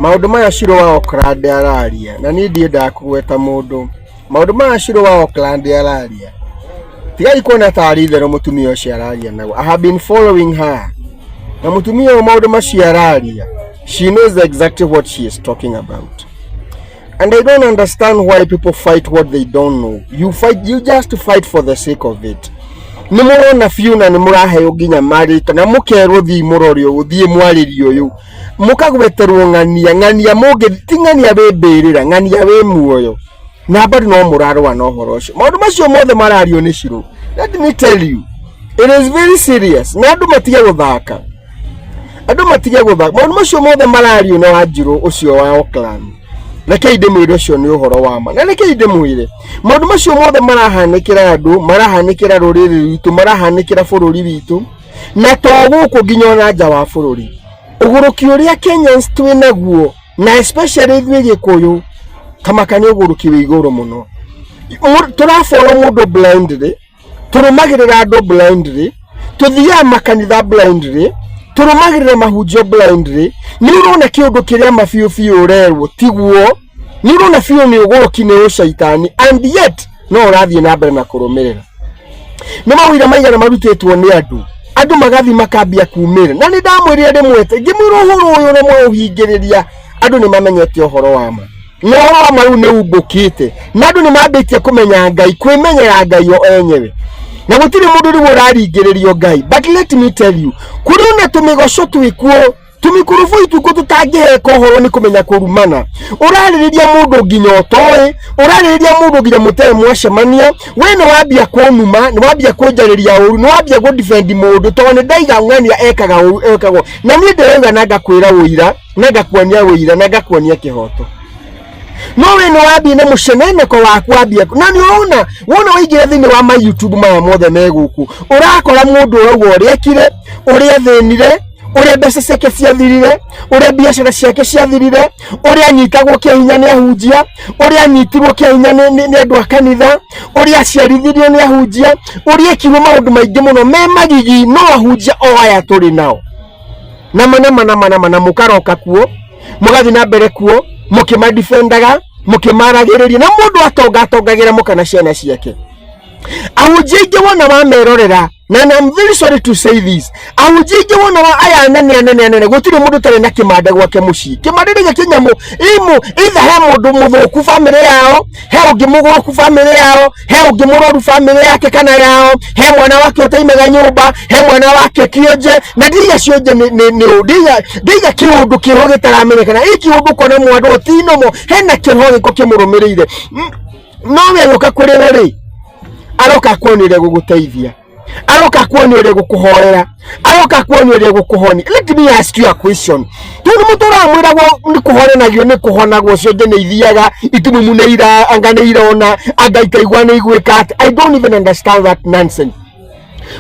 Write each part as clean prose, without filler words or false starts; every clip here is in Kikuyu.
Maũndũ maya Shiro wa Oakland araria, na niĩ ndiendaga kũgweta mũndũ. Maũndũ maya Shiro wa Oakland araria, tigai kuona tarĩ itherũ mũtumia ũcio araria naguo. I have been following her. Na mũtumia ũyũ maũndũ macio araria, she knows exactly what she is talking about. And I don't understand why people fight what they don't know. You fight, you just fight for the sake of it. Nĩ mũrona biũ na nĩ mũraheo nginya marĩtwa na mũkerwo thiĩ mũrore ũyũ, thiĩ mwarĩrie ũyũ. Mũkagweterwo ng'ania, ng'ania mũngĩ, ti ng'ania wĩ mbĩrĩra, ng'ania wĩ muoyo. Na bado no mũrarũa na ũhoro ũcio. Maũndũ macio mothe marario nĩ Shiro. Let me tell you, it is very serious. Na andũ matige gũthaka. Andũ matige gũthaka. Maũndũ macio mothe marario na Wanjirũ ũcio wa Oakland. Rekei ndĩmwĩre ũcio nĩ ũhoro wa ma. Na rekei ndĩmwĩre maũndũ macio mothe marahanĩkĩra andũ, marahanĩkĩra rũrĩrĩ rwitũ, marahanĩkĩra bũrũri witũ, na to gũkũ nginya ona nja wa bũrũri. Ũgũrũki ũrĩa Kenyans twĩ naguo, na especially ithuĩ Gĩkũyũ, kamaka nĩ ũgũrũki wĩ igũrũ mũno. Tũrafollow mũndũ blindly, tũrũmagĩrĩra andũ blindly, tũthiaga makanitha blindly, tũrũmagĩrĩra mahunjio blindly. Nĩ ũrona kĩũndũ kĩrĩa ma biũ biũ ũrerwo tiguo, nĩ ũrona biũ nĩ ũgũrũki, nĩ ũcaitani, and yet no ũrathiĩ na mbere na kũrũmĩrĩra. Nĩ mawĩra maigana marutĩtwo nĩ andũ, andũ magathiĩ makambia kumĩra. Na nĩ ndamwĩrire ndĩmwete, ngĩmwĩra ũhoro ũyũ ũrĩa ũhingĩrĩria andũ nĩ mamenyete ũhoro wa ma, na ũhoro wa ma rĩu nĩ umbũkĩte, na andũ nĩ mambĩtie kũmenya Ngai, kwĩmenyera Ngai o enyewe, na gũtirĩ mũndũ rĩu ũraringĩrĩrio Ngai. But let me tell you, kũrĩ ona tũmĩgoco twĩkuo, tũmĩkũrũbũ ituko tũtangĩheka ũhoro nĩ kũmenya kũrumana. Ũrarĩrĩria mũndũ nginya ũtoĩ, ũrarĩrĩria mũndũ nginya mũtarĩ mwacemania. We nĩ wambia kũnuma, nĩ wambia kũnjarĩria ũru, nĩ wambia kũ defend mũndũ tondũ nĩ ndaiga ng'ania ekaga ũru ekagwo, na niĩ ndĩrauga na ngakwĩra ũira na ngakuonia ũira na ngakuonia kĩhoto. No we nĩ wambia na mũceneneko waku wambia, na nĩ ũrona wona waingĩra thĩinĩ wa ma YouTube maya mothe me gũkũ, ũrakora mũndũ ũrauga ũrĩa ekire, ũrĩa athĩnire, ũrĩa mbeca ciake ciathirire, ũrĩa biacara ciake ciathirire, ũrĩa anyitagwo kĩa hinya nĩ ahunjia, ũrĩa anyitirwo kĩa hinya nĩ andũ a kanitha, ũrĩa aciarithirio nĩ ahunjia, ũrĩa ekirwo maũndũ maingĩ mũno me magigi. No ahunjia o aya tũrĩ nao nama nama nama nama, na mũkaroka kuo, mũgathiĩ na mbere kuo mũkĩmadefendaga, mũkĩmaragĩrĩria, na mũndũ atonga atongagĩra mũka na ciana ciake. Ahunjia aingĩ wona wamerorera, na I'm very sorry to say this, ahunjia aingĩ wona wa aya anene anene anene, gũtirĩ mũndũ ũtarĩ na kĩmanda gwake mũciĩ. Kĩmanda nĩ kĩnyamũ imu, either he mũndũ mũthũku famĩlĩ yao, he ũngĩ mũgũrũku famĩlĩ yao, he ũngĩ mũrwaru famĩlĩ yake kana yao, he mwana wake ũtaimaga nyũmba, he mwana wake kĩonje, na ndiga cionje nĩ ndiga kĩũndũ kĩho gĩtaramenyekana. Ĩ kĩũndũ kona mwandũ tinomo hena kĩho gĩko kĩmũrũmĩrĩire. No we agĩũka kũrĩ we rĩ, aroka kuonia ũrĩa gũgũteithia, aroka kuonia ũrĩa gũkũhoera, aroka kuonia ũrĩa gũkũhonia. Let me ask you a question. Tondũ mũtũraga mwĩragwo nĩ kũhoranagio, nĩ kũhonagwo, cionje nĩ ithiaga, itumumu nĩ ira, anga nĩ irona, anga ikaigua nĩ igwĩka atĩ. I don't even understand that nonsense.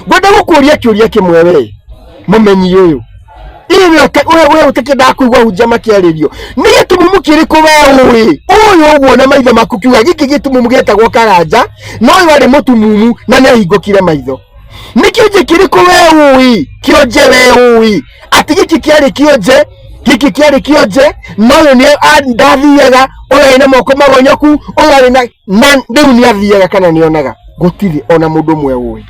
Ngwenda gũkũria kĩũria kĩmwe, we mũmenyi ũyũ, we ũtakĩendaga kũigua hunjia makĩarĩrio, nĩ gĩtumumu kĩrĩkũ we ũĩ ũyũ ũguo na maitho maku kiuga gĩkĩ gĩtumumu gĩtagwo Karanja, no ũyũ arĩ mũtumumu na nĩ ahingũkire maitho? Nĩ kĩonje kĩrĩkũ we ũĩ, kĩonje we ũĩ atĩ gĩkĩ kĩarĩ kĩonje, gĩkĩ kĩarĩ kĩonje, no ũyũ nĩ ndathiaga, ũyũ arĩ na moko magonyoku, ũyũ arĩ na rĩu nĩ athiaga kana nĩ onaga? Gũtirĩ ona mũndũ ũmwe ũĩ.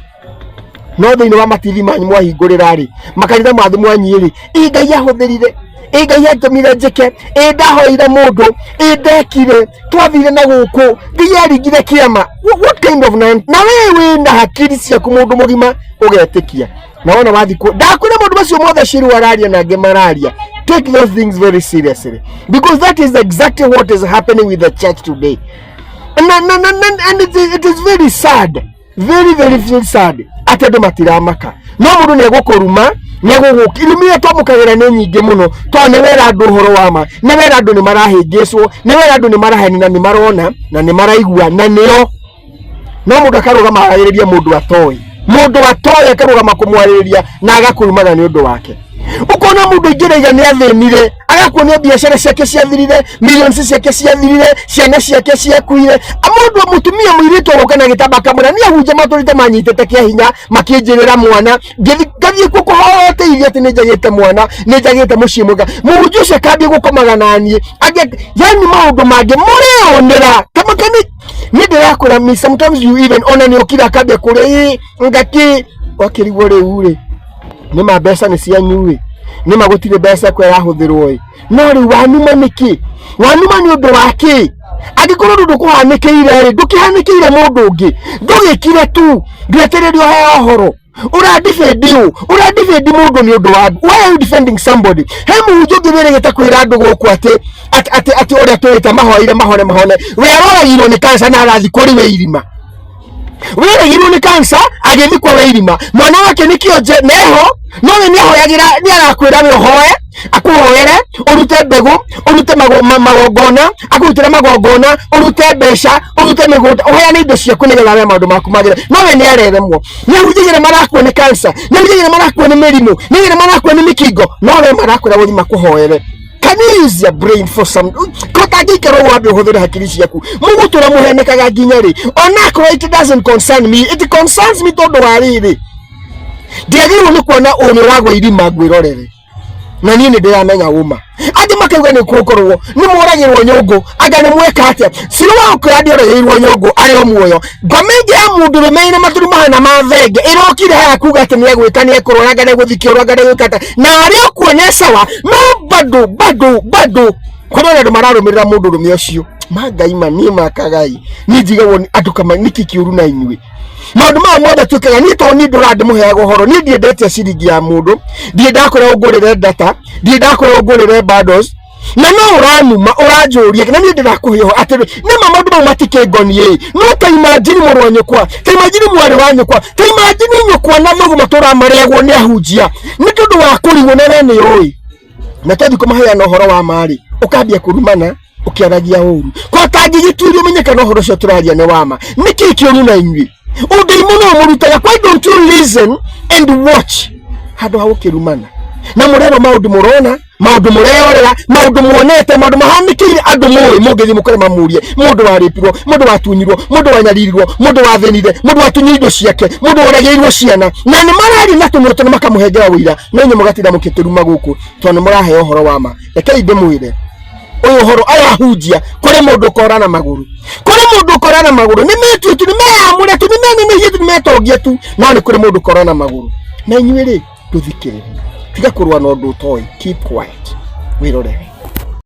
No thĩinĩ wa matithi manyu mwahingũrĩra rĩ, makanitha mathu mwanyi rĩ, ĩ Ngai ahũthĩrire, ĩ Ngai atũmire njĩke, ĩ ndahoire mũndũ, ĩ ndekire, twathire na gũkũ, Ngai aringire kĩama. What kind of na we wĩ na hakiri ciaku, mũndũ mũgima, ũgetĩkia na wona wathi kuo? Ndakwĩra maũndũ macio mothe Ciru araria na angĩ mararia, take those things very seriously, because that is exactly what is happening with the church today. Na, and it is very sad, very very very sad atĩ andũ matiramaka. No mũndũ nĩ egũkũruma, nĩ egũgũki irumi iria twamũkagĩra nĩ nyingĩ mũno, tondũ nĩ wera andũ ũhoro wa ma, nĩ wera andũ nĩ marahĩngĩcwo, nĩ wera andũ nĩ maraheni, na nĩ marona na nĩ maraigua na nĩo. No mũndũ akarũgama aragĩrĩria mũndũ atoĩ, mũndũ atoĩ akarũgama kũmwarĩrĩria na agakũrumaga nĩ ũndũ wake. Ũkona mũndũ aingĩraiga nĩ athĩnire. Arakuonia biacara ciake ciathirire, millions ciake ciathirire, ciana ciake ciakuire. Mũndũ mũtumia mũirĩtu agoka na gĩtamba akamwĩra niĩ ahunjia matũrĩte manyitĩte kĩa hinya makĩnjĩrĩra mwana, ngathiĩ kuo kũhoya ũteithio atĩ nĩ njagĩte mwana, nĩ njagĩte mũciĩ mwega. Mũhunjia ũcio akambia gũkomaga naniĩ, yani maũndũ mangĩ mũreyonera kamakani. Nĩ ndĩrakwĩra me sometimes you even ona nĩ okira akambia kũrĩa ĩ ngaki wakĩrigwo rĩu rĩ nĩ ma mbeca nĩ cianyu ĩ, nĩ ma gũtirĩ mbeca kwa ĩrahũthĩrwo ĩ, no rĩu wanuma nĩkĩ? Wanuma nĩ ũndũ wa kĩ? Angĩkorwo ũndũ ndũkũhanĩkĩire rĩ, ndũkĩhanĩkĩire mũndũ ũngĩ, ndũgĩkire tu, ndwetereire ũheo ũhoro. Ũradefend ũ? Ũradefend mũndũ nĩ ũndũ wa, why are you defending somebody? He mũhunjia ũngĩ wĩrĩgĩte kwĩra andũ gũkũ atĩ atĩ atĩ atĩ ũrĩa twĩrĩte mahoire mahone mahone, we aroragirwo nĩ kanca na arathiĩ kũrĩ we irima. Wĩrĩgirwo nĩ kanca agĩthiĩ kwa we irima, mwana wake nĩ kĩonje neho, no we nĩahoyagĩra, nĩarakwĩra we ũhoe, akũhoere, ũrute mbegũ, ũrute magongona, akũrutĩre magongona, ũrute mbeca, ũrute mĩgũnda, ũheane indo ciaku nĩgetha we maũndũ maku magĩre, no we nĩareremwo. Nĩahunjagia marakua nĩ kanca, nĩahunjagia marakua nĩ mĩrimũ, nĩahunjagia marakua nĩ mĩkingo, no we marakwĩra gũthiĩ makũhoere. Can you use your brain for some ko tangĩikara ũguo wambe ũhũthĩre hakiri ciaku? Mũgũtũra mũhenekaga nginya rĩ? Onakorwo it doesn't concern me, it concerns me, tondũ wa rĩrĩ, ndiagĩrĩirwo nĩ kuona ũũ nĩ ũragwa irima ngwĩrorere, na niĩ nĩ ndĩramenya ũma. Angĩ makauga nĩ gũkorwo nĩ moragĩrwo nyũngũ, anga nĩ mweka atĩa? Ciro wa ũkũra ndĩoragĩirwo nyũngũ arĩ o muoyo. Ngoma ĩngĩ ya mũndũ rũme ĩna matũrũ mahana ma thenge ĩrokire haha kuga atĩ nĩ egwĩka, nĩ ekũrora, anga nĩ egũthikĩrwo, anga nĩ egwĩka atĩa, na arĩ o kuo nĩ sawa, no bado bado bado kũrĩ ona andũ mararũmĩrĩra mũndũ rũme ũcio. Mangai ma niĩ makagai niĩ njigagwo andũ kama nĩkĩ kĩũru na inyuĩ maũndũ maya mothe twĩkaga. Niĩ tondũ niĩ ndũra ndĩmũheaga ũhoro, niĩ ndiendetie ciringi ya mũndũ, ndirĩ ndakwĩra ũngũrĩre data, ndirĩ ndakwĩra ũngũrĩre bundles, na no ũranuma ũranjũria, na niĩ ndĩrakũhe ũhoro atĩrĩ, nĩ ma maũndũ mau matikĩngoniĩ. No ta imagine mũrũ wa nyũkwa, ta imagine mwarĩ wa nyũkwa, ta imagine nyũkwa na thoguo matũraga marĩagwo nĩ ahunjia nĩ tondũ wa kũrigwo, na we nĩ ũĩ, na twathi kũmaheana ũhoro wa marĩ ũkambia kũrumana ũkĩaragia ũru kwa tangĩgĩtuĩria ũmenye kana ũhoro ũcio tũraria nĩ wama. Nĩkĩ kĩũru na inyuĩ? Ũndũ mũno mũrutaga, why don't you listen and watch handũ ha gũkĩrumana na mũrerwo maũndũ mũrona, maũndũ mũrerorera, maũndũ muonete, maũndũ mahanĩkĩire andũ mũĩ, mũngĩthiĩ mũkore mamũrie mũndũ warĩpirwo, mũndũ watunyirwo, mũndũ wanyaririrwo, mũndũ wathĩnire, mũndũ watunyirwo indo ciake, mũndũ woragĩirwo ciana, na nĩ mararia na tũnua tũnũ makamũhengera ũira, no inyuĩ mũgatinda mũkĩtũruma gũkũ tondũ nĩ mũraheo ũhoro wa ma. Rekei ndĩmwĩre ũyũ ũhoro ayahunjia, kũrĩ mũndũ ũkora na magũrũ, kũrĩ mũndũ ũkora na magũrũ. Nĩ metue tu, nĩ meyamũre tu, nĩ menenehie tu, nĩ metongie tu, no nĩ kũrĩ mũndũ ũkora na magũrũ. Na inyuĩ rĩ, ndũthikĩrĩrie, tiga kũrũa na ũndũ ũtoĩ, keep quiet, wĩrorere.